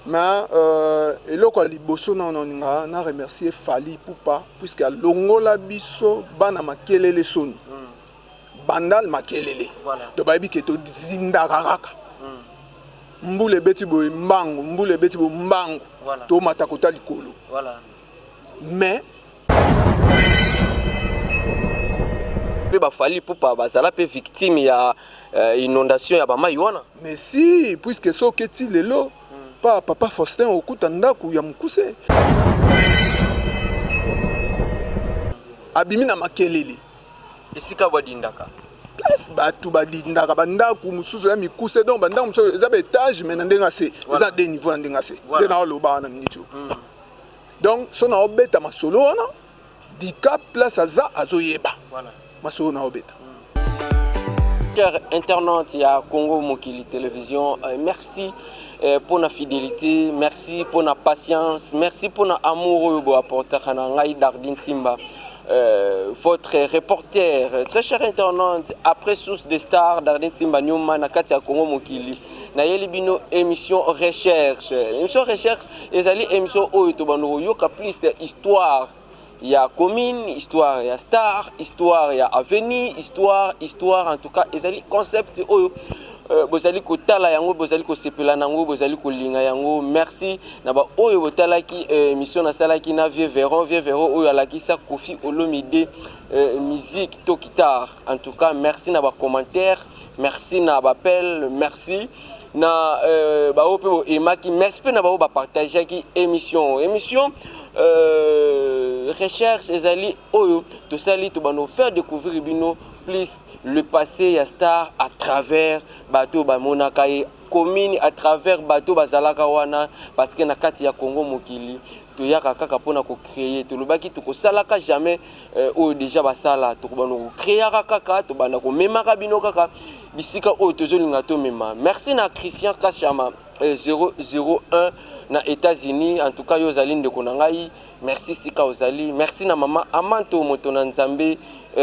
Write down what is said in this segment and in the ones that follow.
Mais eloko ya liboso nano nalinga na remercier Fally Ipupa puisque alongola biso bana makelele soni. Bandal makelele. Donc bayebi ke tozindaka kaka. Mbula ebeti boye mbangu, mbula ebeti boye mbangu. Tomata kota likolo. Mais Pe ba Fally Ipupa bazala pe victime ya inondation ya ba mayi wana. Mais si, puisque soki oketi lelo pa papa Faustin okuta ndaku ya mukuse. Abimi na makelele. Esika badindaka. Place batu badindaka ba ndaku mususu ya mikuse donc ba ndaku mususu eza ba etage mais na ndenge ya se eza deux niveaux na ndenge ya se nde nao loba wana minute oyo. Donc soki nao beta masolo wana Dicap place aza azo yeba masolo nao beta. Cher internaute ya Congo Mokili Television, merci pour la fidélité, merci pour la patience, merci pour l'amour oyo bo apportaka na ngai Dardin Timba. Votre reporter, très cher internaute, après Source de Star, Dardin Timba Nyoma na kati ya Congo Mokili, nayeli bino émission recherche. Émission recherche ezali émission oyo tobanda koyoka plus de histoire ya commune, histoire ya star, histoire ya avenue, histoire, histoire, en tout cas ezali concept oyo bozali kotala yango, bozali kosepela nango, bozali kolinga yango. Merci na ba oyo botalaki émission nasalaki na Vieux Veron, Vieux Veron oyo alakisa Koffi Olomide musique to guitare. En tout cas merci na ba commentaires, merci na ba appel, merci na ba oyo pe bo aimaki, merci pe na ba oyo ba partageaki émission. Émission recherche ezali oyo tosali tobanda faire découvrir bino plus le passé ya star à travers bato bamonaka ye commune, à travers bato bazalaka wana, parce que na kati ya Congo Mokili toyaka kaka mpona kocréer. Tolobaki tokosalaka jamais oyo déjà basala, tokobanda kocréaka kaka, tobanda komemaka bino kaka bisika oyo tozolinga tomema. Merci na Christian Kashama 001 na États-Unis. En tout cas yo ozali ndeko na ngai, merci sika ozali. Merci na mama Amanto moto na Nzambe,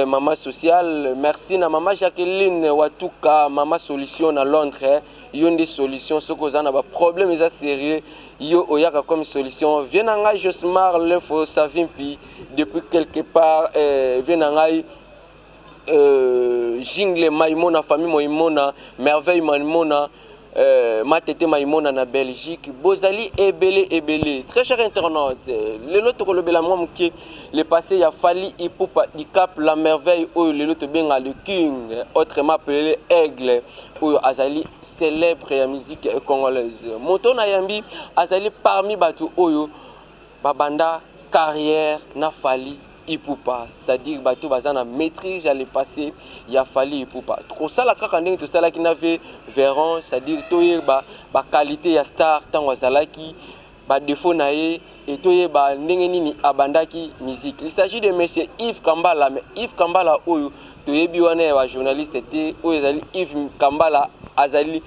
mama sociale. Merci na mama Jacqueline Watuka, mama solution na Londres. Yo nde solution soki oza na ba problème eza sérieux, yo oyaka comme solution. Viens na ngai Josmar l'info Savimpi depuis quelque part, viens na ngai Jingle Maimona, famille Maimona, Merveille Maimona, Matete Maimona na Belgique. Bozali ebele ebele. Très cher internaute, lelo tokolobela mwa moke le passé ya Fally Ipupa Dicap la merveille oyo lelo tobenga le king, autrement appelé aigle, oyo azali célèbre ya musique congolaise. Moto na yambi azali parmi bato oyo babanda carrière na Fally Ipupa, c'est-à-dire bato baza na maîtrise ya le passé ya Fally Ipupa. Kosala kaka ndenge tosalaki na ve Veron, c'est-à-dire toyeba ba qualité ya star ntango azalaki, ba défaut na ye, et toyeba ndenge nini abandaki musique. Il s'agit de monsieur Yves Kambala, mais Yves Kambala oyo toyebi wana ya ba journaliste te, oyo ezali Yves Kambala azali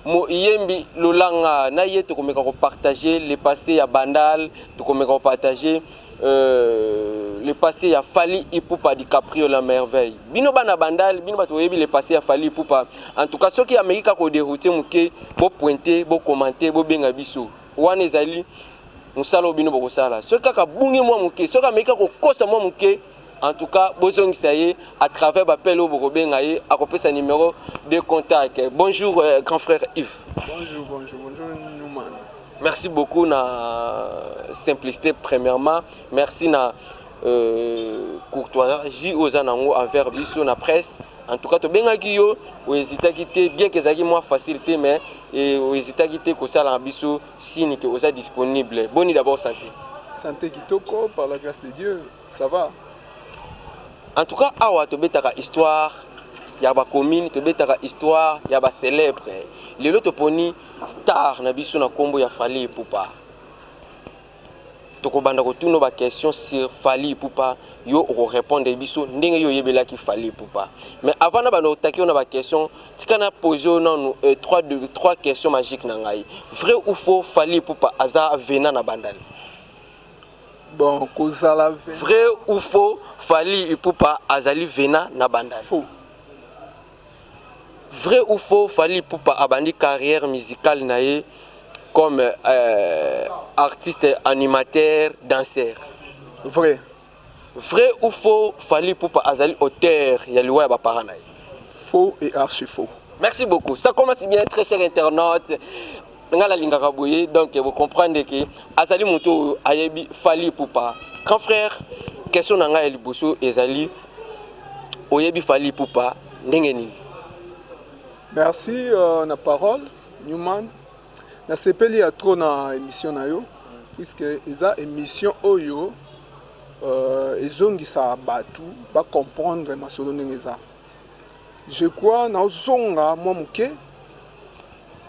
moyembi lolanga na ye. Tokomeka kopartager le passé ya Bandal, tokomeka kopartager le passé ya Fally Ipupa DiCaprio la merveille. Bino bana Bandal, bino bato boyebi le passé ya Fally Ipupa. En tout cas soki ameki kaka kodérouter moke, bopointe, bocommenter, bobenga biso. Wana ezali mosala oyo bino bokosala. Soki kaka bungi mwa moke, soki ameki kaka kokosa mwa moke, en tout cas bozongisa ye à travers bapele oyo bokobenga ye, akopesa numéro de contact. Bonjour grand frère Yves. Bonjour, bonjour, bonjour Newman. Merci beaucoup na simplicité premièrement. Merci na courtoisie oza nango envers biso na presse. En tout cas tobengaki yo, ohésitaki te, bien que ezalaki mwa facile te, mais ohésitaki te kosala biso signe que oza disponible. Boni d'abord santé? Santé kitoko, par la grâce de Dieu, ça va. En tout cas awa tobetaka histoire ya ba commune, tobetaka histoire ya ba célèbre. Lelo toponi star na biso na kombo ya Fally Ipupa. Tokobanda kotuna ba question sur Fally Ipupa, yo okorépondre biso ndenge yo oyebelaki Fally Ipupa. Mais avant na banda kotaki yo na ba question, tika na pose yo nanu trois questions magiques na ngai. Vrai ou faux, Fally Ipupa aza vena na Bandal? Bon, kozala vrai ou faux, Fally Ipupa azali vena na Bandal? Faux. Vrai ou faux, Fally Ipupa abandi carrière musicale na ye Comme artiste, animateur, danseur. Vrai. Vrai ou faux, Fally Ipupa azali auteur ya liwa ya baparent na ye? Faux et archi faux. Merci beaucoup. Ça commence bien, très cher internaute. Nga nalingaka boye, donc vous comprendre que azali moto oyo ayebi Fally Ipupa. Grand frère, question na ngai ya liboso ezali: oyebi Fally Ipupa ndenge nini? Merci na parole, Newman. Nasepeli ya trop na émission na yo, puisque eza émission oyo ezongisa bato bacomprendre masolo ndenge eza. Je crois naozonga mwa moke.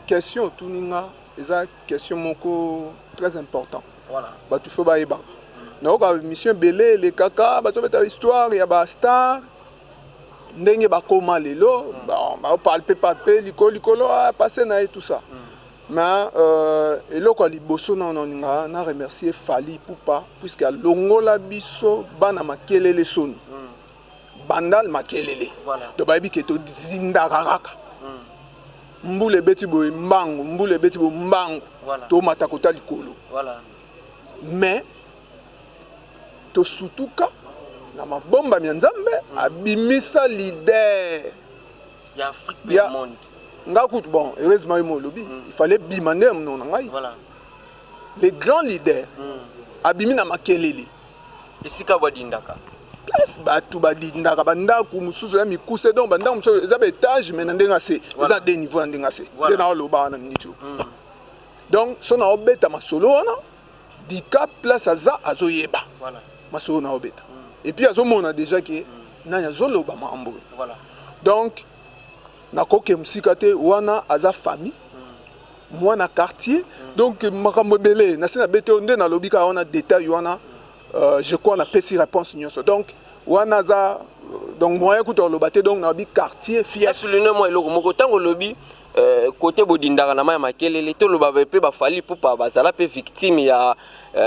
Question otuni nga eza question moko très important. Bato fo bayebaka. Nayoka émission ebele elekaka, bazobeta histoire ya bastar, ndenge bakóma lelo. Bon, baopalpe palpe likolo likolo, passé na ye, tout ça. Mais eloko ya liboso nano, nalinga na remercier Fally Ipupa, puisque alongola biso bana makelele soni. Bandal makelele. Donc bayebi ke tozindaka kaka. Mbula ebeti boye, mbangu. Mbula ebeti boye, mbangu. Tomata kota likolo. Mais tosutuka na mabombami ya Nzambe, abimisa leader ya Afrique ya monde. Nga kutu, bon, heureusement ye mo olobi, il fallait bima nde ya monoko na ngai. Les grands leaders abimi na makelele. Esika badindaka. Place bato badindaka, bandako mosusu ya mikuse, donc bandako mosusu eza baétage, mais na ndenge ase eza deux niveau na ndenge ase. Nde naoloba wana miniti oyo. Donc so naobeta masolo wana, dika place aza azoyeba masolo naobeta, et puis azomona déjà ke nani azoloba makambo oyo. Donc nakoke mosika te, wana aza famille, mwana quartier. Donc makambo ebele nasi nabeti oyo nde nalobi kaka wana, détail wana, je crois napesi réponse nyonso. Donc wana aza donc moyen kuta koloba te. Donc nalobi quartier fief. Asouligne mwa eloko moko. Ntango olobi kote bodindaka na mai ya makelele, toloba mpe baFally Ipupa bazala mpe victime ya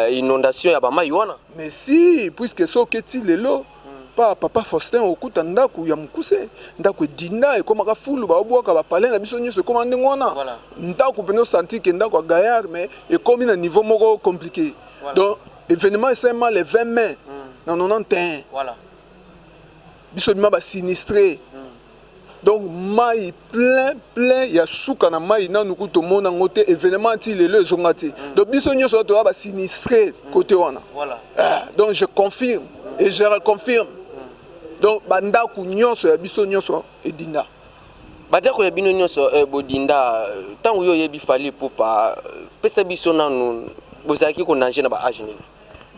inondation ya bamai wana? Mais si, puisque soki eti lelo pa papa Faustin, okuta ndako ya mokuse, ndako edinda, ekomaka fulu, baobwaka bapale na biso nyonso, ekóma ndenge wana. Ndako mpena osentir ke ndako ya gaillard, mais ekómi na niveau moko compliqué. Donc événement esalema le 20 mai na 91. Biso bima basinistré. Donc mai plein plein ya suka na mai, nanu ku tomona yango te. Événement ti lelo ezonga te. Donc biso nyonso toya basinistré côté wana. Ah, donc je confirme et je reconfirme, donc bandako nyonso ya biso nyonso edinda. Bandako ya bino nyonso bodinda. Ntango yo oyebi Fally Ipupa, pesa biso nanu, bozalaki konage na baage nini?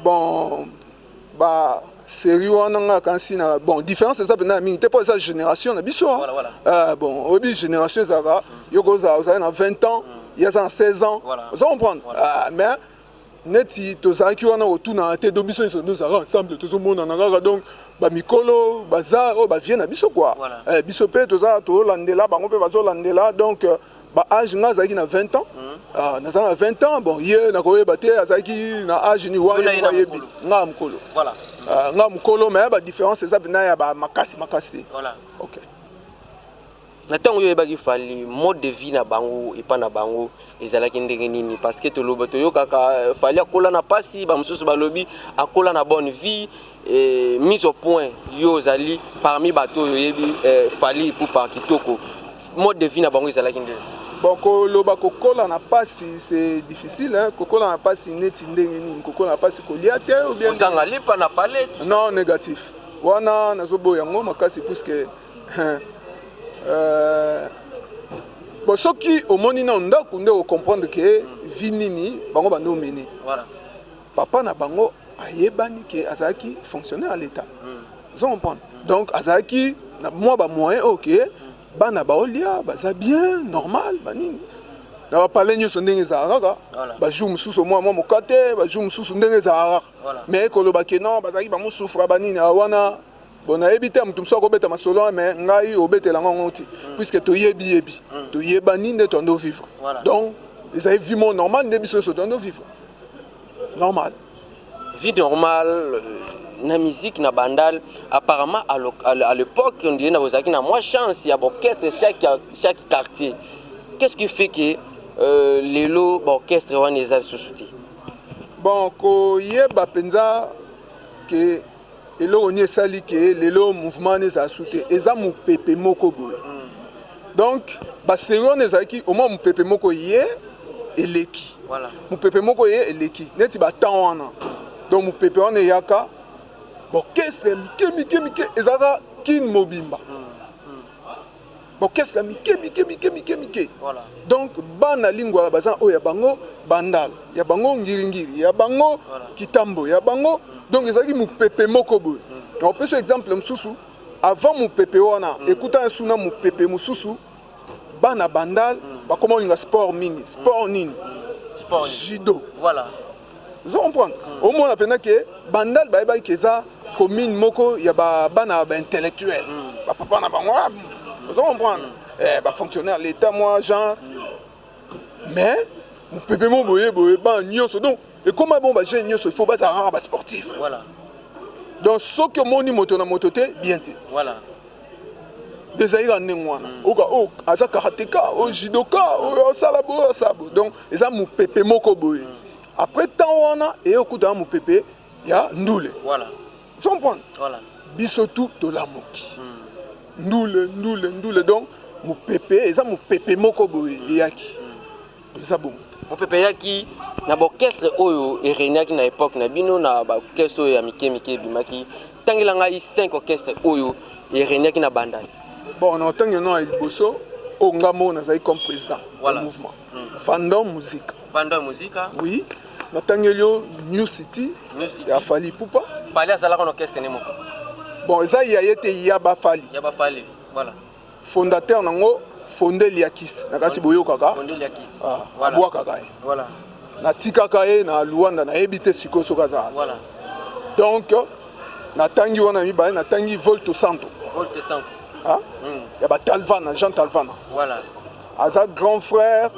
Bon, basérie wana nga kansi na, bon, différence eza mpenza ya mingi te, mpo eza génération na biso. Bon, oyebi génération ezalaka, yo kozala ozali na 20 ans, ye aza na 16 ans. Oza comprendre? Ah, mais neti tozalaki wana kotunana te. Do biso nyonso tozalaka ensemble, tozomonana kaka. Donc bamikolo baza oyo bavie na biso quoi. Biso mpe toza tozolandela bango, mpe bazolandela. Donc baage, nga azalaki na 20 ans. Ah, naza na 20 ans. Bon, ye nakoyeba te azalaki na age ni wana ayebi nga mokolo. Nga mokolo, mais badifférence eza mpena ya bamakasi makasi te. Ok. Na ntango oyo oyebaki Fally, mode de vie na bango, epa na bango ezalaki ndenge nini? Parce que toloba, toyokaka Fally akola na pasi, bamosusu balobi akola na bonne vie. Mise au point, yo ozali parmi bato oyo oyebi Fally Ipupa kitoko, mode de vie na bango ezalaki ndenge? Bon, koloba kokola na pasi, c'est difficile, hein? Kokola na pasi neti ndenge nini? Kokola na pasi, kolia te ou bien kozanga lipa na palais? Non, négatif wana, nazoboya yango makasi, puisque bon, soki omoni na ndako nde ocomprendre ke vie nini bango bando omene. Papa na bango ayebani ke azalaki fonctionnaire à l'État. Ozo comprendre? Donc azalaki na mwa bamoyen oyo ke bana baolia, baza bien, normal, banini na bapale nyonso ndenge ezalaka kaka. Bajour mosusu mwa mwa mokate, bajour mosusu ndenge ezalaka kaka. Mais koloba ke non, bazalaki bamosufra banini wana, bon, nayebi te. Moto mosusu akobeta masolo wana, mais ngai obetela ngo ti, puisque toyebi yebi, toyebani nde toando vivre. Donc ezali vie mo normal nde biso nyonso toando vivre normal. Vie normale. Na musique na Bandal, apparemment à l'époque, on dirait na bozalaki na mwa chance ya orchestre chaque quartier. Qu'est-ce qui fait que Lelo baorchestre wana eza lisusu te. Bon, koyeba mpenza ke eloko nini esali ke lelo mouvement wana ezala su te, eza mopepe moko boye. Donc basérie wana ezalaki omwa mopepe moko ye eleki. Mopepe moko ye eleki neti batemps wana. Donc mopepe wana eyaka, baorchestre ya mike mike mike ezalaka kine mobimba, baorchestre ya mike mike mike mike mike. Donc bana Lingwala baza oyo ya bango, Bandal ya bango, Ngiringiri ya bango, Kitambo ya bango. Donc ezalaki mopepe moko boye. Napesa exemple mosusu: avant mopepe wana ekutana su na mopepe mosusu, bana Bandal bakoma kolinga sport mingi. Sport nini? Sport. Judo. Ozo comprendre? Omona mpenza ke Bandal bayebaki ke eza commune moko ya bana baintellectuel, bapapa na bango, ozo comprendre, bafonctionnaire l'état, mwa genre. Mais mopepe mo boye boye, bana nyonso, donc ekóma bon, bajeune nyonso il faut bazala kaka basportif. Donc soki omoni moto na moto te, bien te. Ezali kaka ndenge wana. Oka oyo aza karateka, oyo judoka, oyo asala boye, oyo asala boye. Donc eza mopepe moko boye. Après temps wana eye okutana mopepe ya ndule. Ozo comprendre? Voilà. Biso tu tolamoki ndule, ndule, ndule. Donc mopepe eza mopepe moko boye eyaki, eza bongo. Mopepe eyaki na baorchestre oyo erégnaki na époque na bino, na baorchestre oyo ya mike mike ebimaki. Tangela ngai 5 orchestre oyo erégnaki na Bandal. Bon, na ntango no ya liboso oyo nga moko nazali comme président ya mouvement, Vandon Musique. Vandon Musique. Oui, natangeli yo New City. New City. Ya Fally Ipupa. Fally azalaka na orchestre ne moko. Bon, eza ya ye te, ya bafali. Ya bafali, voilà. Fondateur nango Fonde Liakis na kasi boyokaka. Fonde Liakis. Ah, abwakaka ye. Natikaka ye na Luanda, nayebi te sikoyo soki azala. Donc natangi wana mibale, natangi Volto Santo. Volte Santo. Ah? Ya batalvana, Jean Talvana. Aza grand frère,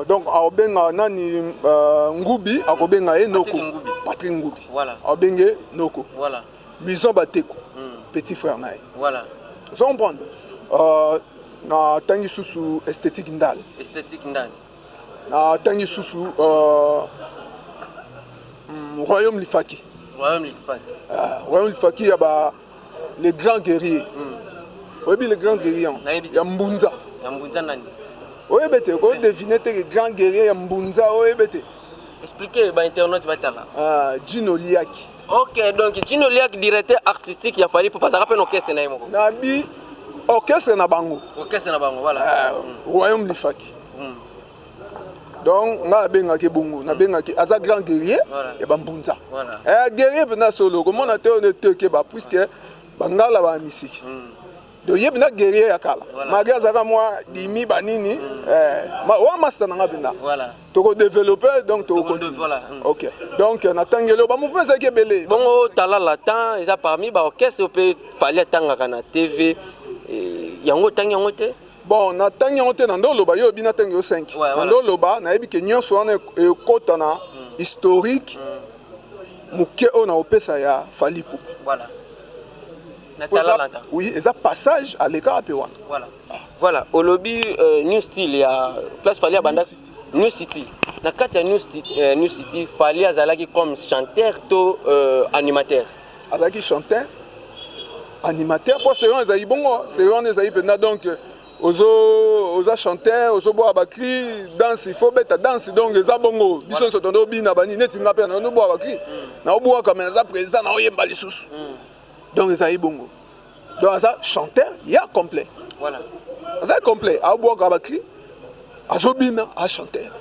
donc akobenga nani, Ngubi, akobenga ye noko. Ngubi. Patrick Ngubi. Abenge noko. Luison Bateko, petit frère na ye. Ozo comprendre? Natangi susu Esthétique Ndal. Esthétique Ndal. Natangi susu Royaume Lifaki. Royaume Lifaki. Royaume Lifaki ya ba les grands guerriers. Oyebi les grands guerriers? Nayebi te. Ya Mbunza. Ya Mbunza nani? Oyebi te? Kodeviner te ke grand guerrier ya Mbunza, oyebi te? Explique bainternaute batala. Gino Liaki. Ok, donc Gino Liaki, directeur artistique ya Fally Ipupa, azalaka mpe na orchestre na ye moko. Nabi orchestre na bango. Orchestre na bango, voilà. Royaume Lifaki. Donc ngai abengaki bongo, nabengaki aza grand guerrier ya Bambunza. Guerrier mpenza solo, komona te oyo tekeba, puisque bangala ba misiki. Donc ye mpenza guerrier ya kala. Malgré azalaka mwa dimi banini, wa master nanga mpenza. Tokodéveloppe, donc tokocontinue. Voilà. Ok, donc natangeli oyo bamouvement ezalaki ebele. Bongo Talala Tan eza parmi baorchestre oyo mpe Fally atangaka na TV. Yango otangi yango te? Bon, natangi yango te. Na nde oloba, yo oyebi natangi yo 5. Ouais, Na voilà. nde oloba, nayebi ke nyonso wana ekɔta na historique moke oyo na opesa ya Fally Ipupa. Voilà, na Talala Tan. Oui, eza passage alekaka mpe wana. Voilà, olobi New Style ya place Fally abanda New City. Na kati ya New City, New City, Fally azalaki comme chanteur to animateur? Azalaki chanteur, animateur, mpo série wana ezalaki bongo. Série wana ezalaki mpenza, donc ozo oza chanteur, ozobwaka bacri, danse, il faut beta danse. Donc eza bongo, biso nyonso tondo obina banini neti nga mpe naobwaka bacri, naobwaka, mais aza président, naoyemba lisusu. Donc ezali bongo. Donc aza chanteur ya complet. Aza complet, aobwaka bacri, azobina, achanteur.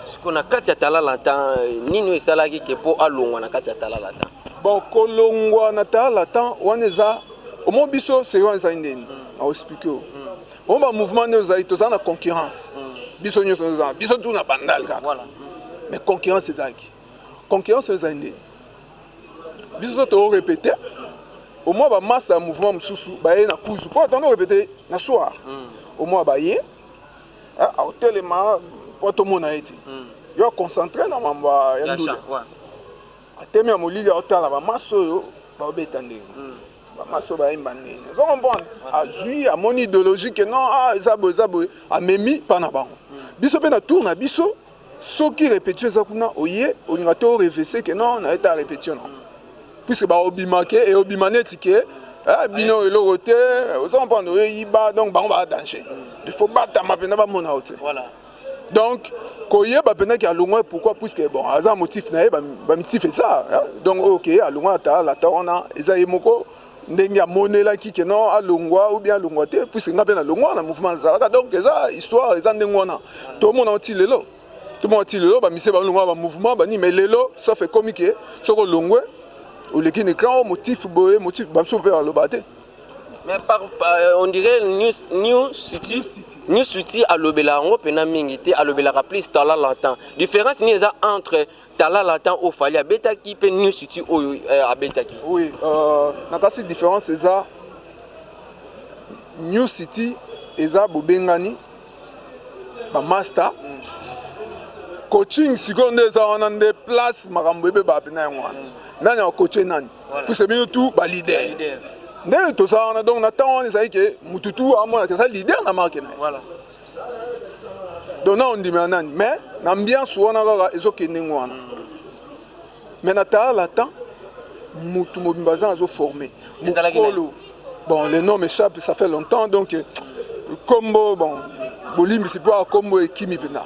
Sikoyo na kati ya Talala Tan, nini oyo esalaki ke mpo alongwa na kati ya Talala Tan? Bon, kolongwa na Talala Tan wana eza omo biso série wana ezali ndeni, naoexpliquer o omo bamouvement nde ozali, toza na concurrence, biso nyonso toza, biso tu na Bandal kaka. Mais concurrence ezalaki, concurrence oyo ezali ndeni, biso so torépéter, omwa bamasa ya mouvement mosusu baye na kuzu mpo atanda orépéter na soir, omwa baye aotelema mpo tomona ye te, yo aconcentre na mambo ya ndule. Atemi ya molili, aotala bamasa oyo baobeta ndenge. Bamaso bayemba ndeni, ozo comprendre? Azwi, amoni idéologie ke non, ah, eza boye, eza boye, amemi mpa na bango. Biso mpe na tour na biso, soki répétition eza kuna, oye olinga to revese ke non, na ye ta répétition na, puisque baobima ke eobima neti ke bino eloko te, ozo comprendre? Oyeyiba, donc bango baa danger, il faut batama mpenza, bamona yo te. Donc koyeba mpenza ke alongwa, pourquoi? Puisque bon, aza motif na ye, bamitif eza. Donc oyo ke alongwa ata alata wana, eza ye moko ndenge amonelaki ke non, alongwa ou bien alongwa te, puisque nga mpe nalongwa na mouvement azalaka. Donc eza histoire, eza ndenge wana. Tomona oti lelo, tomona ti lelo bamise balongwa bamouvement bani, mais lelo sauf ekomi ke soki olongwe, oleki na écran, motif boye, motif bamosusu mpe baloba te. Mais on dirait New City, New City alobela yango mpena mingi te, alobelaka plus Tala Latin. Différence nini eza entre Tala Latin oyo Fally abetaki mpe New City oyo abetaki? Oui, na kasi différence eza, New City eza bobengani bamaster coaching. Sikoyo nde eza wana nde place makambo ebeba mpena yango wana. Nani akocoacher nani? Puisque bino tu baleader ndenge toza wana. Donc na ntango wana ezali ke mutu tu amonaka eza leader na marque na ye. Donc na ondimela nani? Mais na ambiance wana kaka ezokende ndenge wana. Mais na Tala Latin, mutu mobimba aza azoforme mokolo. Bon, le nom m'échappe, ça fait longtemps, donc kombo, bon, bolimbisi mpo akombo ekimi mpenza.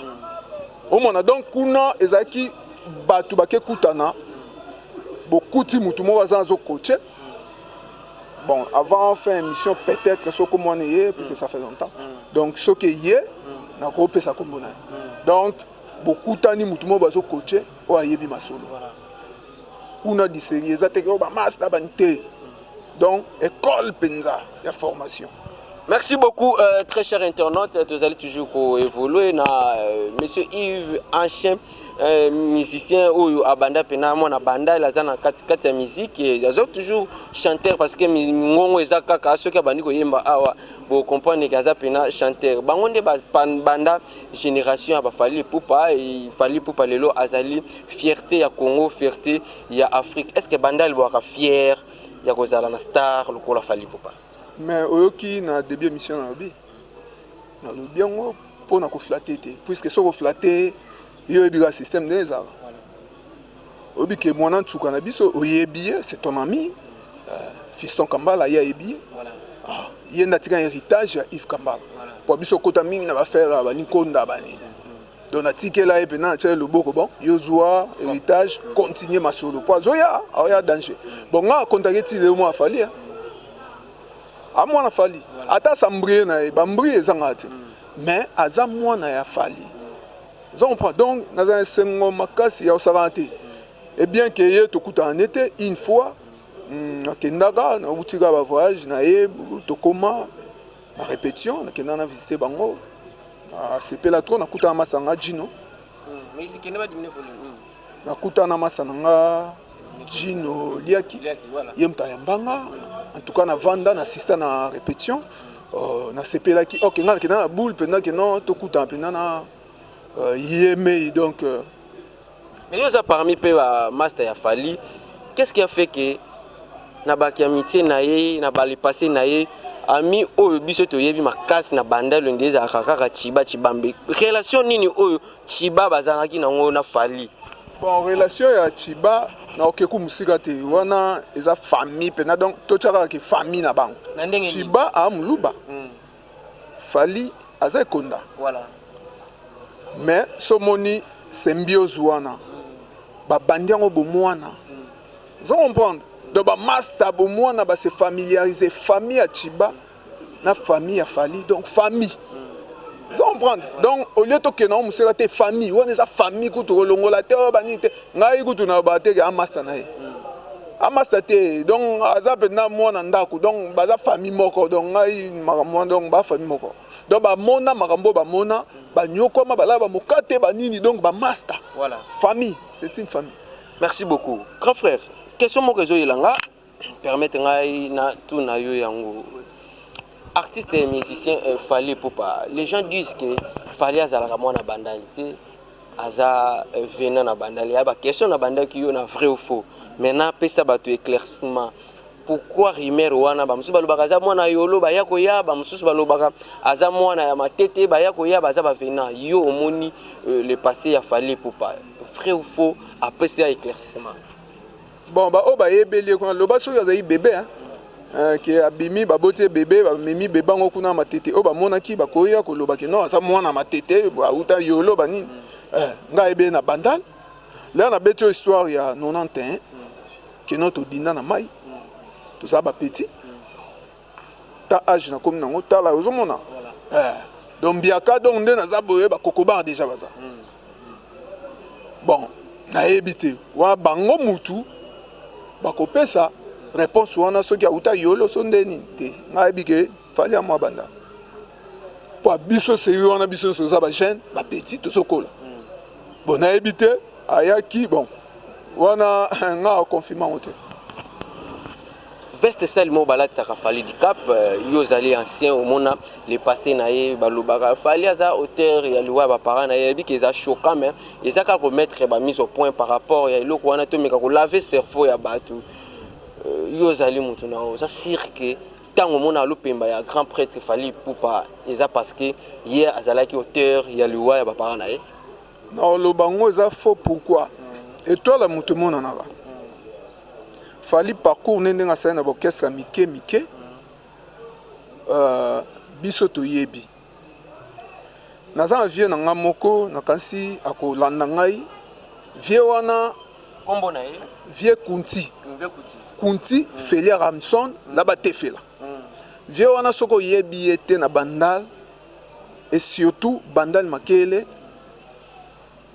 Omona, donc kuna ezalaki bato bake kutana, bokuti mutu moko aza azocoacher. Bon, avant fin émission peut-être soki omwana ye, puisque ça fait longtemps, donc soki ye nakopesa kombo na ye. Donc bokutani mutu moko bazocoacher, oyo ayebi masolo kuna diseri eza teke oyo bamaster bani te. Donc école mpenza ya formation. Merci beaucoup, très cher internaute. Vous allez toujours évoluer. Na, Monsieur Yves, ancien musicien, oyo abanda pena mwana banda, il aza na kati kati ya musique, aza toujours chanteur, parce que ngongo eza kaka soki abandi koyemba awa, bo comprendre que aza pena chanteur. Bango nde banda génération ya ba Fally Ipupa, et Fally Ipupa lelo azali fierté ya Congo, fierté ya Afrique. Est-ce que banda elobaka fier ya kozala na star lokola Fally Ipupa? Mais oyoki na début émission, nalobi yango mpona koflatter te, puisque soki oflatter yo, oyebi kaka système ndenge ezalaka. Oyebi ke mwana nsuka na biso, oyebi ye, c'est ton ami, Fiston Kambala, ye ayebi ye. Ah, ye nde atika héritage ya Yves Kambala, po biso okota mingi na baaffaire ya balinkonda banini. Donc natikela ye mpena, natia ye loboko. Bon, yo zwa héritage, continue masolo, po azoya, aoya danger. Bon, nga akontake ti lelo mwana Fally, amwana Fally, ata asambrie na ye, bambrie ezangaka te, mais aza mwana ya Fally, oza comprendre? Donc naza na esengo makasi ya kosakana te. Et bien ke ye tokutana ne te, une fois nakendaka, nauti kaka bavoyage na ye, tokóma na répétition, nakendaka na visite bango, asepela trop. Nakutana masanga Jino, nakutana masa na nga Jino Liaki, ye moto ayambanga. En tout cas navanda, na assista na répétition, nasepelaki. Ok, nga nakenda na boule mpenza ke non, tokutana mpenza na ye mei, donc Mais yo oza parmi mpe bamaster ya Fally. Qu'est-ce qui a fait que na baki amitié na ye, na balepasse na ye, ami oyo biso toyebi makasi na Bandalo nde ezalaka kaka Chiba Chibambe? Relation nini oyo Chiba bazalaki nango na Fally? Bon, relation ya Chiba na okeku mosika te, wana eza famille mpena. Donc totya kaka ke famille na bango. Na ndenge nini? Chiba aa moluba, Fally aza ekonda. Mais somoni symbiose wana, babandi yango bomwana, oza comprendre? Donc bamaster bomwana, base familiariser, famille ya Chiba na famille ya Fally, donc famille, oza comprendre? Donc au lieu tokende yango mosika te, famille wana eza famille kutu kolongola te oyo banini te. Ngai kutu na ba teke amaster na ye, amaster te, donc aza mpenza mwana ndako, donc baza famille moko. Donc ngai makambo wana, donc ba famille moko, donc bamona makambo oyo, bamona banyokwama, balala bamoka te, banini, donc bamaster. Famille, c'est une famille. Merci beaucoup, grand frère. Question moko ezoyela nga, permettre ngai na tuna yo yango. Artiste et musicien Fally Ipupa, les gens disent que Fally azalaka mwana Bandali te, aza vena na Bandali. Ya baquestion na bandaki yo na vrai ou faux, maintenant pesa bato éclaircissement. Pourquoi rumeur wana? Bamosusu balobaka aza mwana Yolo, baya koya. Bamosusu balobaka aza mwana ya Matete, baya koya, baza bavena. Yo omoni le passé ya Fally Ipupa, vrai ou faux? Apesi ya éclaircissement. Bon, baoyo bayebeli ye kuna, loba soki azali bébé, hein? Ke abimi, baboti ye bébé, bamemi bébé yango kuna Matete. Oyo bamonaki bakoya koloba ke non, aza mwana Matete, auta Yolo, banini. Ngai ayebi ye na Bandal. Lelo nabeti oyo histoire ya 91 keno todinda na mai, tozala bapetits. Ta age nakomi nango, tala, ozomona. Donc mbiaka, donc nde naza boye, bakokobar déjà baza. Bon, nayebi te wa bango mutu bakopesa réponse wana soki auta Yolo so nde nini te. Ngai ayebi ke Fally ya mwa banda po biso seri wana, biso nyonso toza bajeune, bapetits, tozokola. Bon, nayebi te ayaki. Bon, wana nga aconfirme yango te. Veste sale moko balatisaka Fally Dicap, yo ozali ancien, omona le passé na ye. Balobaka Fally aza auteur ya liwa ya baparent na ye. Yebi ke eza choquant, mais eza kaka komettre bamise au point par rapport ya eloko wana, tomeka kolaver cerveau ya bato. Yo ozali motu na oza sûr ke ntango omona alopemba ya grand prêtre Fally Ipupa, eza parce que ye azalaki auteur ya liwa ya baparent na ye? Na oloba yango eza faux. Pourquoi? Étoile ya moto emonanaka. Fally, parcours nde ndenge asali na baorchestre ya mike mike, biso toyebi. Naza na vieux na nga moko, nakanisi akolanda ngai, vieux wana. Kombo na ye? Vieux Kunti. Kunti Felia Ramson na batefela. Vieux wana, soki oyebi ye te na Bandal et surtout Bandal Makele,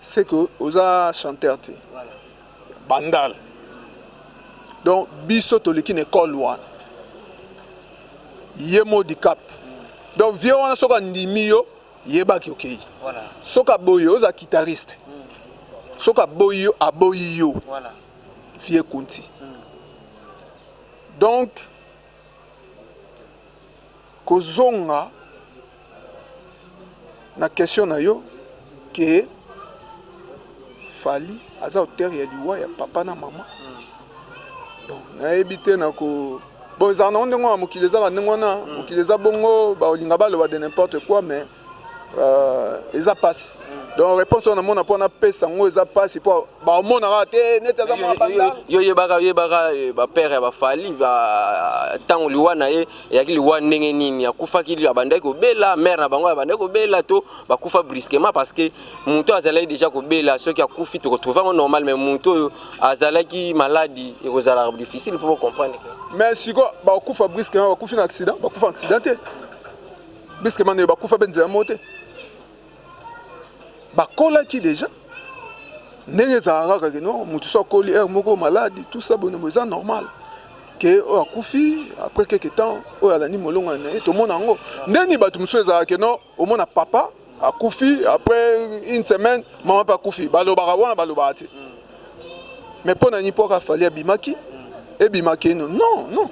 c'est que oza chanteur te. Bandal, donc biso toleki na ekole wana, ye mo Dicap. Donc vieux wana, soki andimi yo, yebaki okei. Soki aboyi yo, oza guitariste, soki aboyi yo, aboyi yo. Vieux Kunti. Donc kozonga na question na yo ke Fally aza auteur ya liwa ya papa na mama, bon, nayebi te na ko. Bon, ezala nango ndenge wana, mokili ezaka ndenge wana, mokili eza bongo, baolinga baloba de n'importe quoi, mais eza mpasi. Donc réponse oyo namona mpo napesa yango eza mpasi, mpo baomonaka te neti aza mwa banda. Yo yebaka bapère ya baFally, ntango liwa na ye eyaki, liwa ndenge nini akufaki? Abandaki kobela, mare na bango abandaki kobela, to bakufa brusquement? Parce que moto azalaki déjà kobela, soki akufi tokotrouve yango normal, mais moto oyo azalaki maladi, ekozala difficile mpo comprendre. Mais sikoyo bakufa brusquement, bakufi na accident, bakufa accident te brusquement, nde bakufa mpe nzela moko te. Bakolaki déjà ndenge ezalaka kaka ke non, motu so akoli, heure moko maladi, tout ça boye, eza normal ke oyo akufi après quelque temps, oyo alandi molongo na ye. Tomona yango ndeni bato mosusu ezalaka ke non, omona papa akufi, après une semaine mama mpe akufi. Balobaka wana, balobaka te. Mais mpo na nini? Mpo kaka Fally abimaki, ebimaki eno. Non, non,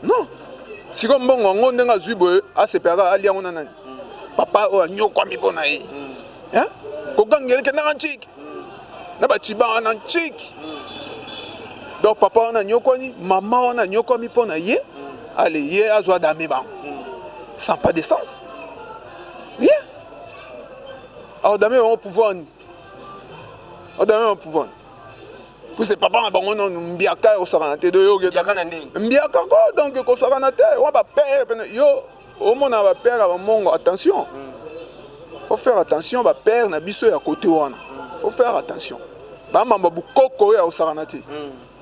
non. Sikoyo mbongo yango ndenge azwi boye, asepelaka alia yango na nani? Papa oyo anyokwami mpo na ye, kogangela ekendaka nciki na baciba wana nciki. Donc papa wana anyokwani, mama wana anyokwami mpo na ye. Ale ye azwa dame bango sans pas de sens, rien. Aodame bango pouvoir nini? Aodame bango pouvoir nini? Puisque papa na bango nanu mbiaka osakana te. Do mbiaka ko, donc kosakana te wa bapère pene. Yo omona bapère ya bamongo, attention, faut faire attention. Bapère na biso ya côté wana, faut faire attention. Bamamba bukoko oyo ya kosakana te,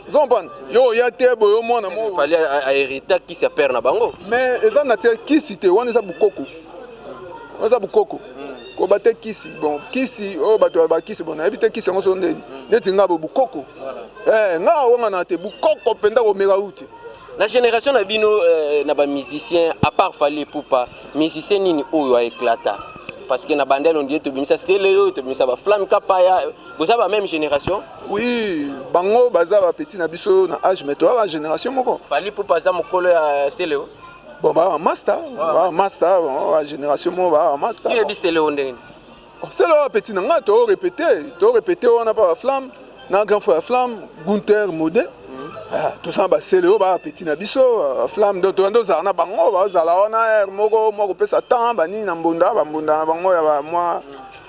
oza comprendre? Yo oya te boye, omwana mo Fally ahérita kisi ya père na bango. Mais eza na tia kisi te wana, eza bukoko, eza bukoko. Koba te kisi. Bon, kisi oyo bato bakisi, bon, nayebi te kisi yango so ndeni. Neti nga bo bukoko, nga awangana te, bukoko mpenza komeka u te. Na génération na bino, na bamusicien, à part Fally Ipupa, musicien nini oyo aéclata? Parce que na bandele ondie tobimisa sele oyo, tobimisa baflamme kapaya, boza ba même génération? Oui, bango baza bapetits na biso na âge, mais toza ba génération moko. Fally Ipupa aza mokolo ya sele o? Bon, baa bamaster, baa bamaster, ba génération moko, baa bamaster. Oyebi sele o ndenge nini? Sele oyo petit na nga, torépété, torépété wana mpa baflamme na grand frère ya flamme, Gunter Mode. Ah, toza na basele oyo bapeti na biso flamme, donc toyanda ozala na bango, bazala wana heure moko mwa kopesa temps banini na mbunda, bambunda na bango ya bamwa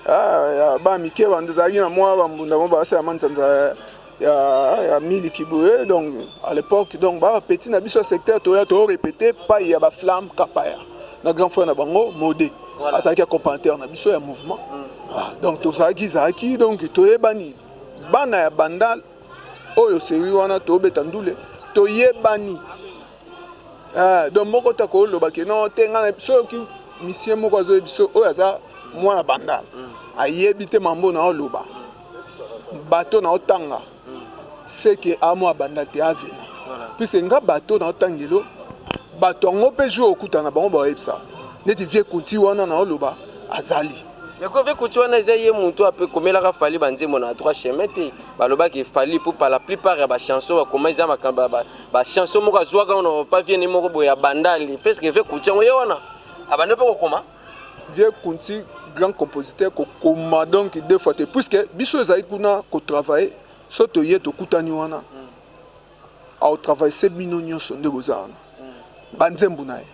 ya bana mike, bando ezalaki na mwa bambunda mo basala manzanza ya miliki boye. Donc à l'époque, donc bapeti na biso ya secteur, toya torépété pai ya baflamme Kapaya na grand frère na bango Mode. Azalaki accompagnateur na biso ya mouvement. Ah, donc tozalaki ezalaki, donc toyebani bana ya Bandal oyo seri wana tobeta ndule, toyebani. Ah, donc moko ta koloba ke non te, ngai soki musicien moko azoyebi biso oyo aza mwana Bandal, ayebi te mambo na oloba, bato na otanga seke amwa Bandal te avena, puisque nga bato na otangelo bato yango mpe jour okutana na bango bayebisa neti vie Kunti wana na oloba azali. Mais ko vieux Kuti wana eza ye moto ape komelaka Fally banzembo na droit chemin te. Balobaki Fally po par la plupart ya bachanson bakoma eza makambo bachanson moko azwaka wana pa viene moko boye ya Bandali feske. Vieux Kuti yango ye wana abandi mpe kokoma. Vieux Kunti, grand compositeur, kokoma donc deux fois te, puisque biso ezali kuna kotravaille. So toye tokutani wana, aotravaille se bino nyonso nde boza wana banzembo na ye.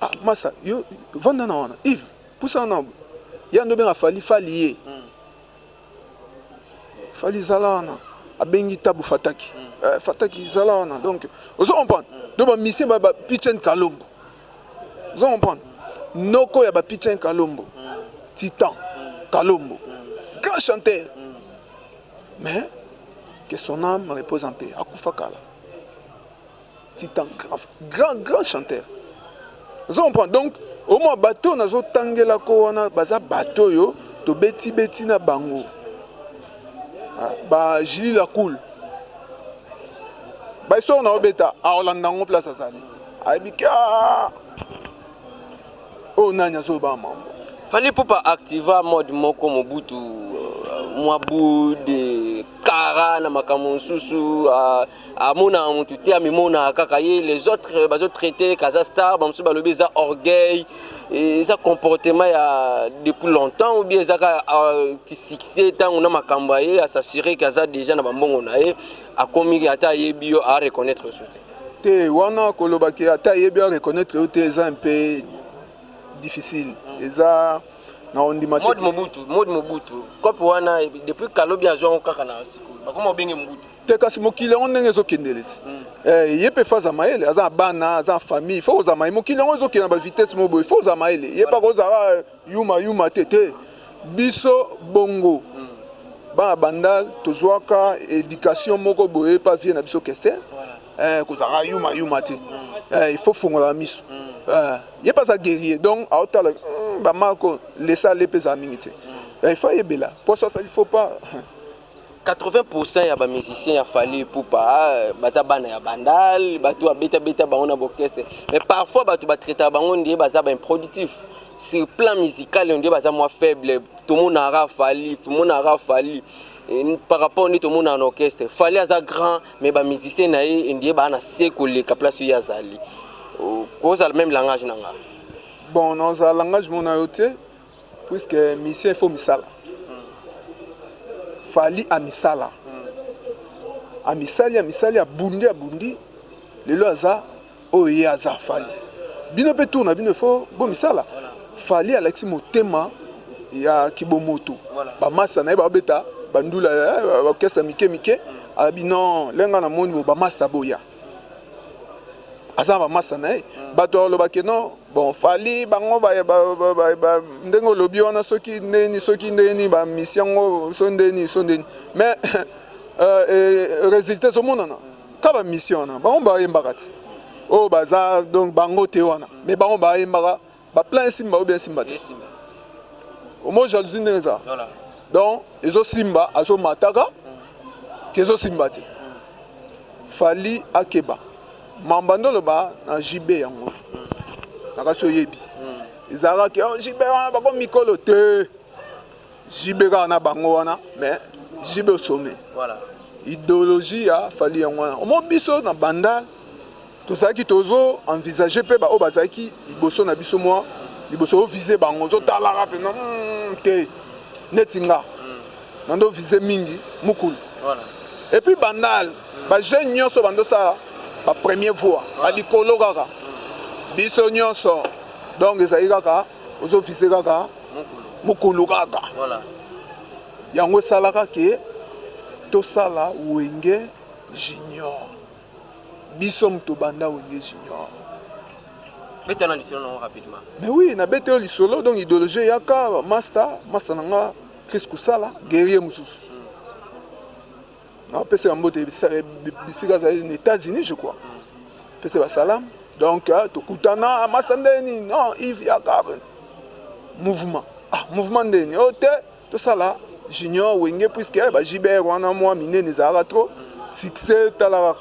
Ah, masa yo vanda na wana, Yves pusana na ya ndo obenga Fally, Fally ye Fally zala wana, abengi Tabu Fataki, Fataki zala wana. Donc ozo comprendre, donc bamusicien ba Pichen Kalombo, ozo comprendre, noko ya bapichen Kalombo, Titan Kalombo, grand chanteur, mais que son âme repose en paix, akufa kala. Titan, grand, grand, grand chanteur, ozo comprendre. Donc omwa bato oyo nazotangelako wana baza bato oyo tobetibeti na bango, ba Julie Lacoule, bahistoire na obeta aolanda yango place azali, ayebi ke oyo nani azoba mambo. Fally Ipupa activa mode moko Mobutu, mwa bude kara na makambo mosusu, amonaka motu te, amimonaka kaka ye. Les autres bazotraite kaza star, bamosusu balobi eza orgueil, eza comportement ya depuis longtemps ou bien eza kaka ti succès ntango na makambo ya ye as'assurer ke aza déjà na bambongo na ye, akomi ata ayebi yo areconnaître su te. Te, wana kolobaki ata ayebi areconnaître yo te, eza un peu difficile, eza na ondima te. Mode Mobutu, mode Mobutu cope wana depuis kalobi azwa yango kaka na sikoyo bakoma obenge Mobutu. Te, kasi mokili yango ndenge ezokendele ti, ye mpe fa aza mayele, aza na bana, aza na famille, faut kozala mayele. Mokili yango ezokende na bavitesse mo boye, faut kozala mayele. Ye mpa kozala yuma yuma te. Te, biso bongo bana Bandal tozwaka éducation moko boye pa vieux na biso Kester, kozalaka yuma yuma te, il faut fongola miso. Ye mpe aza guerrier, donc aotala bamako lesa ale mpe ezala mingi te, il faut ayebela poso asali faut pas. 80% ya bamusicien ya Fally Ipupa baza bana ya Bandal, bato abetabeta bango na baorchestre, mais parfois bato batraitaka bango nde baza baimproductif sur plan musical, nde baza mwa faible. Tomonaka Fally, tomonaka Fally par rapport nde tomonaka na orchestre. Fally aza grand, mais bamusicien na ye ndie baa na se koleka place oyo azali. Kozala même langage na nga? Bon, nazala langage mo na yo te, puisque musicien il faut misala. Fally amisala, amisali, amisali, abundi, abundi, lelo aza oyo ye aza. Fally, bino mpe tour na bino, ifo bomisala. Fally alakisi motema ya kibomoto, bamasa na ye babeta bandula baorchestre mike mike, alobi non, lenga namoni bo bamasa boya, aza na bamasa na ye. Bato alobaki non, bon, Fally bango ndenge olobi wana, soki ndeni, soki ndeni bamisi yango, so ndeni, so ndeni, mais résultat ezomonana ka bamission wana bango bayembaka ti oyo baza, donc bango te wana, mais bango bayembaka baplan esimba oyo bien esimba te. Omo jalousie ndenge eza, donc ezosimba, azomataka ke ezosimba te. Fally akeba mamba nde oloba na JB yango na kasi oyebi ezalaka ke JB wana bako mikolo te, JB kaka na bango wana, mais JB au sommet. Idéologie ya Fally yango wana. Omo biso na Banda tozalaki tozo envisage mpe baoyo bazalaki liboso na biso, mwa liboso ovise bango, ozotalaka mpena te neti nga na ndo vise mingi mokulu. Et puis Bandal, bajeune nyonso bandosala bapremier voix, balikolo kaka biso nyonso. Donc ezali kaka ozofise kaka mokulu kaka. Yango esalaka ke tosala Wenge Junior. Biso moto banda Wenge Junior. Beta na lisolo nango rapidement. Mais oui, nabeti oyo lisolo. Donc idéologie eyaka, master na nga Chris Kusala, guerrier mosusu, napesa yango te. Bisika azali na États-Unis, je crois, pesa basalam. Donc tokutana, master ndeni non, Yves, yaka mouvement, ah, mouvement ndeni oyo te, tosala Junior Wenge, puisque bajiber wana mwa minene ezalaka trop succès. Tala kaka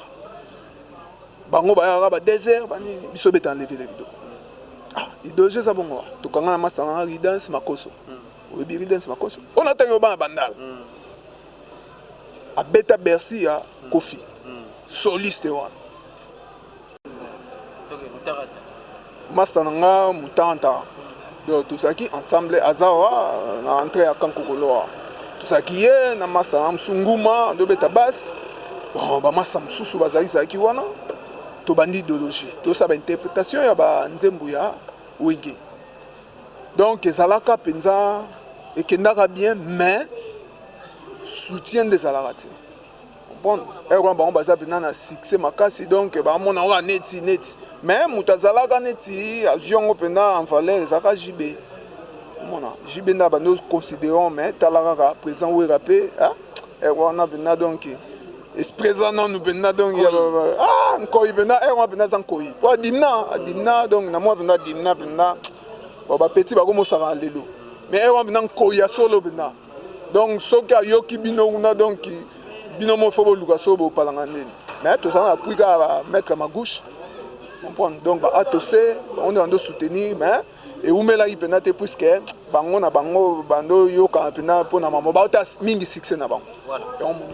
bango bayaka ba désert banini, biso beta enlever le rideau. Ah, idéologie eza bongo. Tokanga na masanga na Ridens Makoso. Oyebi Ridens Makoso oyo natangi oyo bana Bandala, abeta Bercy ya Kofi, soliste wana. Master na nga mutanta. Donc tozalaki ensemble, aza wa na entrée ya Kankokolo wa, tozalaki ye na master na mosu Nguma, ndobeta basse. Bon, bamasa mosusu bazalaki wana. Tobandi idéologie, tosala bainterprétation ya banzembo ya Wenge. Donc ezalaka mpenza, ekendaka bien, mais soutien nde ezalaka te. Comprendre, ere wana bango baza mpenza na succès makasi, donc bamona ngo neti neti, mais moto azalaka neti azwi yango mpenza en valeur, ezalaka JB. Omona JB nde abandi considérant, mais tala kaka président Wera mpe ere wana mpenza. Donc esprit eza nanu mpenza. Donc ah, nkoi mpenza, ere wana mpenza aza nkoi po adimna, adimna. Donc na mwa mpenza adimna mpenza. Bon, bapeti bakomosaka lelo, mais ere wana mpenza nkoi ya solo mpenza. Donc soki ayoki bino kuna, donc bino mo fo boluka so bopalanga ndeni. Mais tozala na appui kaka bamaître Magouche, comprendre. Donc baatose bango nde bando soutenir, mais ewumelaki mpenza te, puisque bango na bango bando yokana mpenza mpona mamo baota mingi succès na bango. Voilà.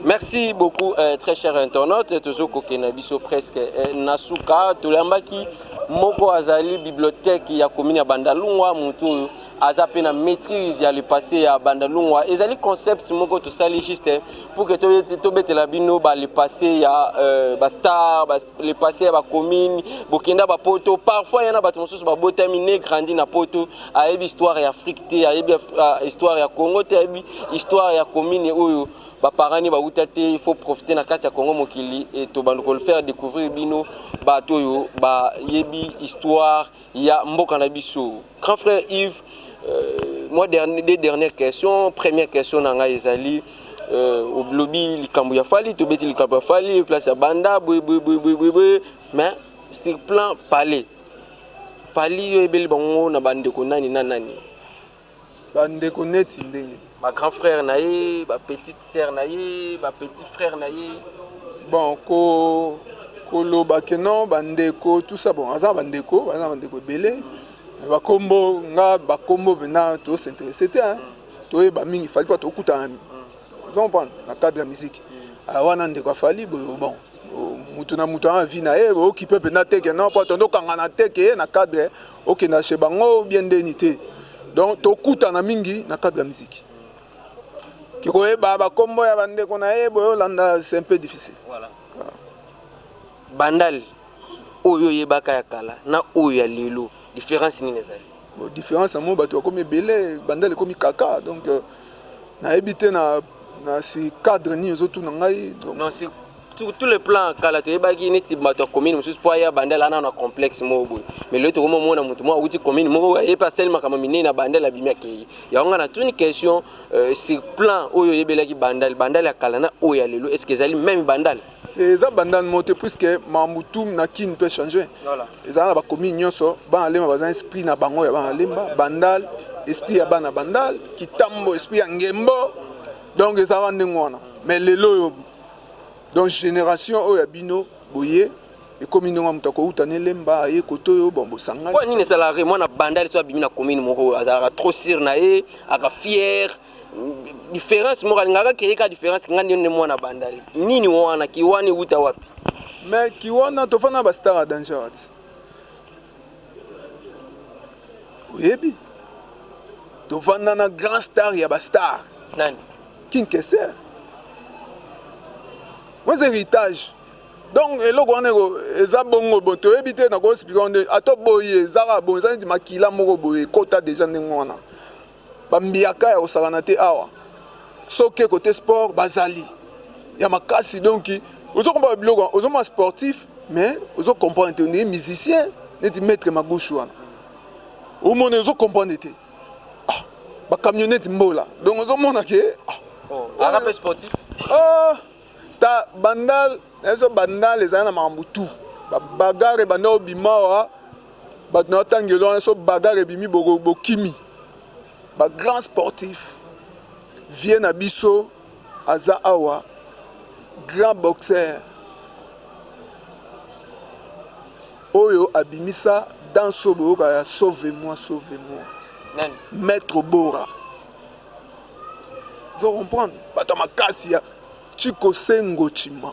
Merci beaucoup, très cher internaute. Toujours kokena biso presque na suka. Toyambaki moko azali bibliothèque ya commune ya Bandalungwa, mutu oyo aza mpe na maîtrise ya le passé ya Bandalungwa. Ezali concept moko tosali juste pour que tobetela bino ba le passé ya bastar, le passé ya bacommune. Bokenda bapoto, parfois ya na bato mosusu babotami né, grandi na poto, ayebi histoire ya Afrique te, ayebi histoire ya Congo te, ayebi histoire ya commune oyo baparani bauta te. Il faut profiter na kati ya Congo mokili e tobanda faire découvrir bino bato oyo bayebi histoire ya mboka na biso. Grand frère Yves, moi, dernier, deux dernières questions. Première question na ngai ezali, olobi likambo ya Fally, tobeti likambo ya Fally, place ya banda boye boye boye boye boye, mais sur plan palais, Fally yo oyebeli bango na bandeko nani na nani? Bandeko neti ndenge? Bagrand frère na ye, bapetite sœur na ye, bapetit frère na ye. Bon, ko koloba ke non, bandeko, tout ça, bon, aza bandeko, baza bandeko ebele. Bakombo nga, bakombo mpenza tos'intéresse te, toyeba mingi Fally mpo tokutana, oza comprendre, na cadre ya musique wana. Ndeko afali boye, bon, mutu na mutu ana vie na ye, okipe mpenza te ke non, mpo tondokangana te ke na cadre okenda chez bango bien ndeni te. Donc tokutana mingi na cadre ya musique, ke koyeba bakombo ya bandeko na ye boye olanda, c'est un peu difficile. Voilà. Bandal oyo oyebaka ya kala na oyo ya lelo, différence nini ezali? Bon, différence yango, bato bakomi ebele, Bandal ekomi kaka. Donc nayebi te na si cadre nini ozotuna ngai. Donc non, c'est tout le plan. Kala toyebaki neti bato ya commune mosusu mpo aya Bandal ana na complexe moko boye, mais lelo tokoma omona moto moko awuti commune moko, aye mpe asali makambo minene na Bandal, abimi, akei. Yango nga natuni question, sur plan oyo oyebelaki Bandal, Bandal ya kala na oyo ya lelo, est ce que ezali même Bandal? Eza Bandal mo te, puisque mambu tu na Kine mpe change. Ezala na bacommune nyonso, bana Lemba baza esprit na bango ya bana Lemba, Bandal esprit ya bana Bandal, Kitambo esprit ya Ngembo. Donc ezalaka ndenge wana. Mais lelo oyo, donc génération oyo ya bino boye, ekomi ndenge moto akouta na Elemba, aye kote oyo, bon, bosangani. Mpo nini esalaka mwana Bandal so abimi na commune moko, azalaka trop sûr na ye, aka fier, différence moko alingaka keye ka différence, nga nde mwana Bandali nini wana, kiwani ewuta wapi? Mais kiwana, tofanda bastar ya danger ati oyebi, tovanda na grand star ya bastar. Nani? King Kester. Moi, héritage. Donc eloko wana eza bongo. Bon, toyebi te, nakoexpliquer nde ata boye ezaka bon, eza neti makila moko boye ekota déjà ndenge wana. Bambiaka ya kosakana te awa. Soki côté sport, bazali ya makasi. Donc ozokomba biloko, ozomona sportif, mais ozocomprendre te ndenge musicien neti maître Magushu wana, omona, ozocomprendre te. Ah, bacamionnette mbola, donc ozomona ke ah, aza mpe sportif. Ah, ta Bandal na biso, Bandal ezali na makambo tu. Babagarre ebanda obima awa, bato na otangelo wana, so bagarre ebimi, bokimi. Bagrand sportif vie na biso aza awa, grand boxeur oyo abimisa danse oyo boyoka ya "Sauve moi, sauve moi". Nani? Maître Bora. Ozo comprendre, bato ya makasi ya Chiko Sengo Chima,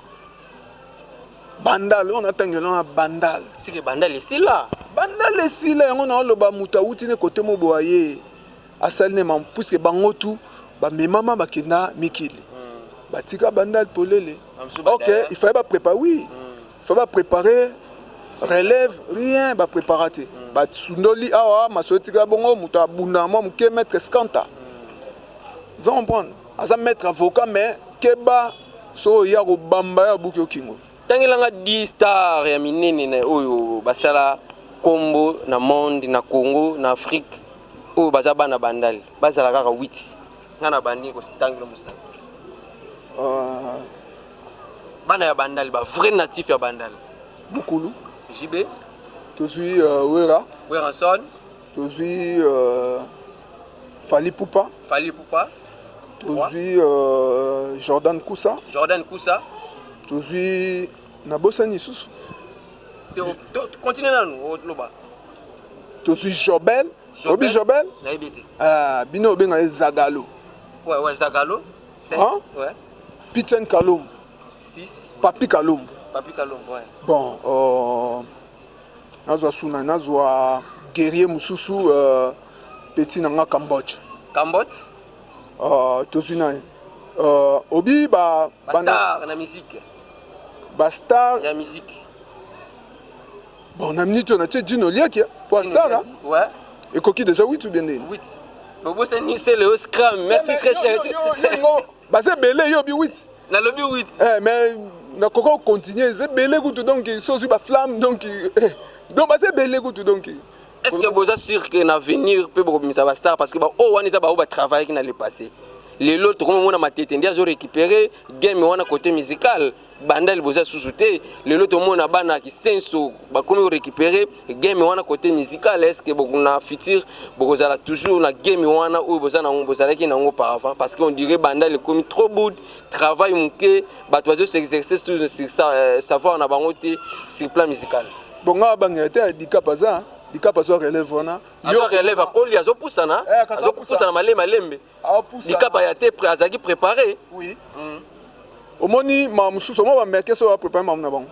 Bandal oyo natangela wana, Bandal. Sike Bandal esila. Bandal esila. Yango na oloba, moto awuti ne kote mo boye, ye asali ne mamu, puisque bango tu bamemama, bakenda mikili, batika Bandal polele. Ok, il fallait bapréparer, oui, il fallait bapréparer relève. Rien, bapréparer te. Basundoli awa, masolo etikala bongo. Moto abunda mwa moke, maître Skanta. Oza comprendre, aza maître avocat, mais keba, so oya kobamba ya buki okingo. Ntangelanga 10 star ya minene na oyo basala kombo na monde, na Congo, na Afrique, oyo baza bana Bandali. Bazala kaka 8, nga na bandi kotangela mosala. Bana ya Bandali, bavrai natif ya Bandali. Mokulu. JB. Tozwi Wera. Werrason. Tozwi Fally Ipupa. Fally Ipupa. Tozwi Jordan Kusa. Jordan Kusa. Tozwi, nabosani lisusu. Continue nanu oloba. Tozwi Jobel. Obi Jobel? Nayebi te. Ah, bino obenga ye Zagalo. Ouais, Zagalo. Hein? Ouais. Pichen Kalombo. 6. Papi Kalombo. Papi Kalombo, ouais. Bon, nazwa suna, nazwa guerrier mosusu, petit na nga Cambodge. Cambodge. Tozwi na ye obi ba bastar na musique. Bastar ya musique. Bon, na minute oyo natie Dino Liaki po star. Ekoki déjà 8 ou bien ndeni? 8. Bobosani Sele Scram. Merci, très cher. Baza ebele, yo obi 8. Nalobi 8. Eh, mais nakoka kocontinue, eza ebele kutu. Donc so ozwi baflamme, donc baza ebele kutu, donc. Est ce que boza sûr que na avenir mpe bokobimisa bastar? Parce que baoyo wana eza baoyo batravaillaki na le passé. Lelo tokomomona Matete nde azorécupérer game wana côté musical. Bandali boza susu te. Lelo tomona bana Kisenso bakomi korécupérer game wana côté musical. Est ce que na futur bokozala toujours na game wana oyo boza nango, bozalaki nango auparavant? Parce que on dirait Bandali ekomi trop bout travail moke, bato bazo s'exercer sur savoir na bango te sur plan musical. Bon, nga abangela te. Dikap aza, Dikap azwa relève wana. Azwa relève, akoli, azopusana, azopusana malembe malembe. Dikap aya te, azalaki préparé. Oui, omoni makambo mosusu, omona bameke so baprépare makambo na bango,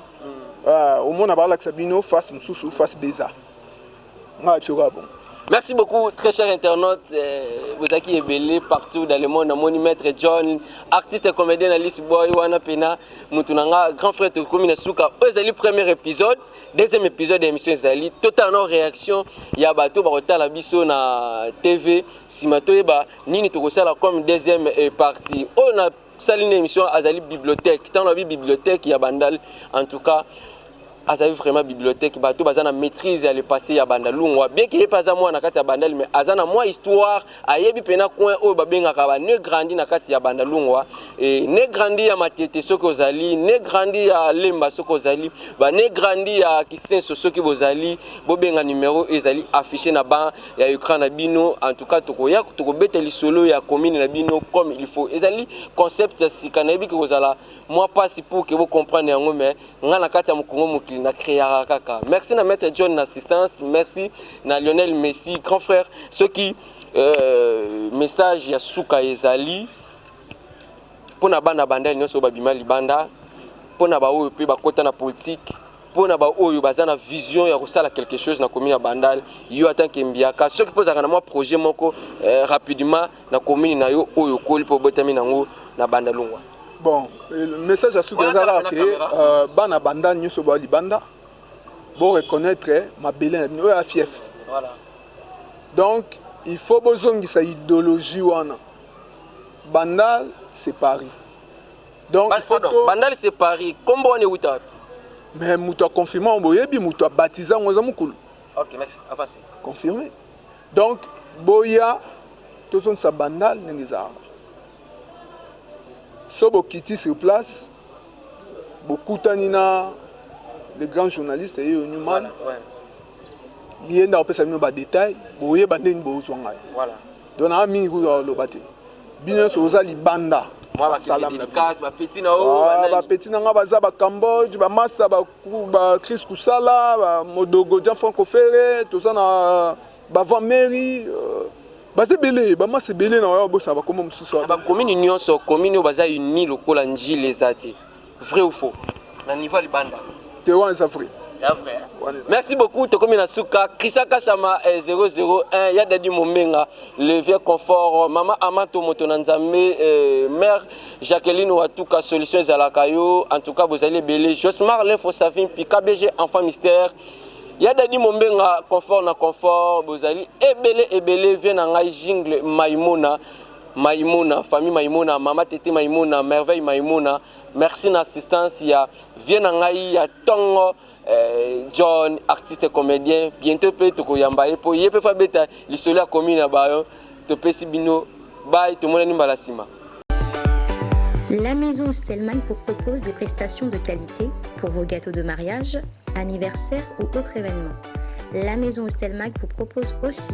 omona balakisa bino face mosusu, face beza ngai biso kaka bongo. Merci beaucoup, très cher internaute. Vous êtes ebele partout dans le monde. Namoni Maître John, artiste et comédien Alice Boy, wana pena, mutunanga, grand frère tokomi na suka. Ezali premier épisode, deuxième épisode de l'émission ezali. Totalement réaction, ya bato bakotala biso na TV, sima toyeba nini tokosala comme deuxième partie. On a sali une émission azali bibliothèque. Tant la bibliothèque ya Bandal, en tout cas azali vraiment bibliothèque. Bato baza na maîtrise ya le passé ya Bandalungwa, bien ke ye mpe aza mwana na kati ya Bandali, mais aza na mwa histoire, ayebi mpena coin oyo babengaka ba ne grandi na kati ya Bandalungwa, e ne grandi ya Matete soki ozali, ne grandi ya Lemba soki ozali, bane grandi ya Kisenso soki bozali, bobenga numero oyo ezali affiché na ban ya écran na bino. En tout cas tokoya, tokobeta lisolo ya commune na bino comme il faut. Ezali concept ya sika, nayebi ke kozala mwa mpasi pour ke bocomprendre yango, mais nga na kati ya mokongo mokili na créaka kaka. Merci na maître John na assistance, merci na Lionel Messi, grand frère. Soki message ya suka ezali mpona bana Bandali nyonso oyo babima libanda, mpona baoyo mpe bakɔta na politique, mpona baoyo baza na vision ya kosala quelque chose na commune ya Bandal, yo atanke mbiaka, soki mpo ozalaka na mwa projet moko rapidement na commune na yo oyo okoli mpo obotami nango na Bandalungwa. Bon, message ya suka eza kaka ke bana banda nyonso boya libanda, bo reconnaître mabele na bino oyo ya fief. Voilà. Donc il faut bozongisa idéologie wana. Bandal, c'est Paris. Donc il faut Pardon, Bandal, c'est Paris, kombo wana euta wapi? Mais moto aconfirme yango, boyebi moto abatiza yango eza mokolo. Ok, merci, avance. Confirmé. Donc boya tozongisa Bandal ndenge ezalaka. So bokiti sur place, bokutani na le grand journaliste ye Newman. Voilà, ouais. Ye nde akopesa bino badetail, boyeba ndenge bozwa ngai. Voilà. Donc naa mingi kozwa koloba te, bino nyonso oza libanda. Mwa Basalam na bino. Dédicace bapeti na oyo. Ah, banani. Bapeti na nga baza bacambodge, bamasa, bachris kusala, bamodogo, Jean Franco Fere, toza na bavan mary, baza ebele, bamasa ebele na oyo bosana bakombo mosusu Na wana. Bacommune nyonso, commune oyo baza uni lokola Njili eza te. Vrai ou faux? Na niveau ya libanda. Te, wana eza vrai. Ya vrai, hein? Wana eza. Merci beaucoup. Tokomi na suka. Christian Kashama 001, ya Dadi Momenga, le vieux confort, mama Amato moto na Nzambe, mère Jacqueline Watuka, solution ezalaka yo. En tout cas bozali ebele. Josmar l'info Savin Pika BG enfant mystère. Ya Dadi Mombenga, confort na confort, bozali ebele ebele. Vie na ngai Jingle Maimona. Maimona, famille Maimona, mama Tete Maimona, Merveille Maimona. Merci na assistance ya vie na ngai ya tongo John, artiste comédien. Bientôt pe tokoyamba ye po ye pe fa beta lisolo ya commune ya bayo. Topesi bino bye, tomonani mbala nsima. La maison Stellman vous propose des prestations de qualité pour vos gâteaux de mariage, anniversaire ou autres événements. La maison Stelmag vous propose aussi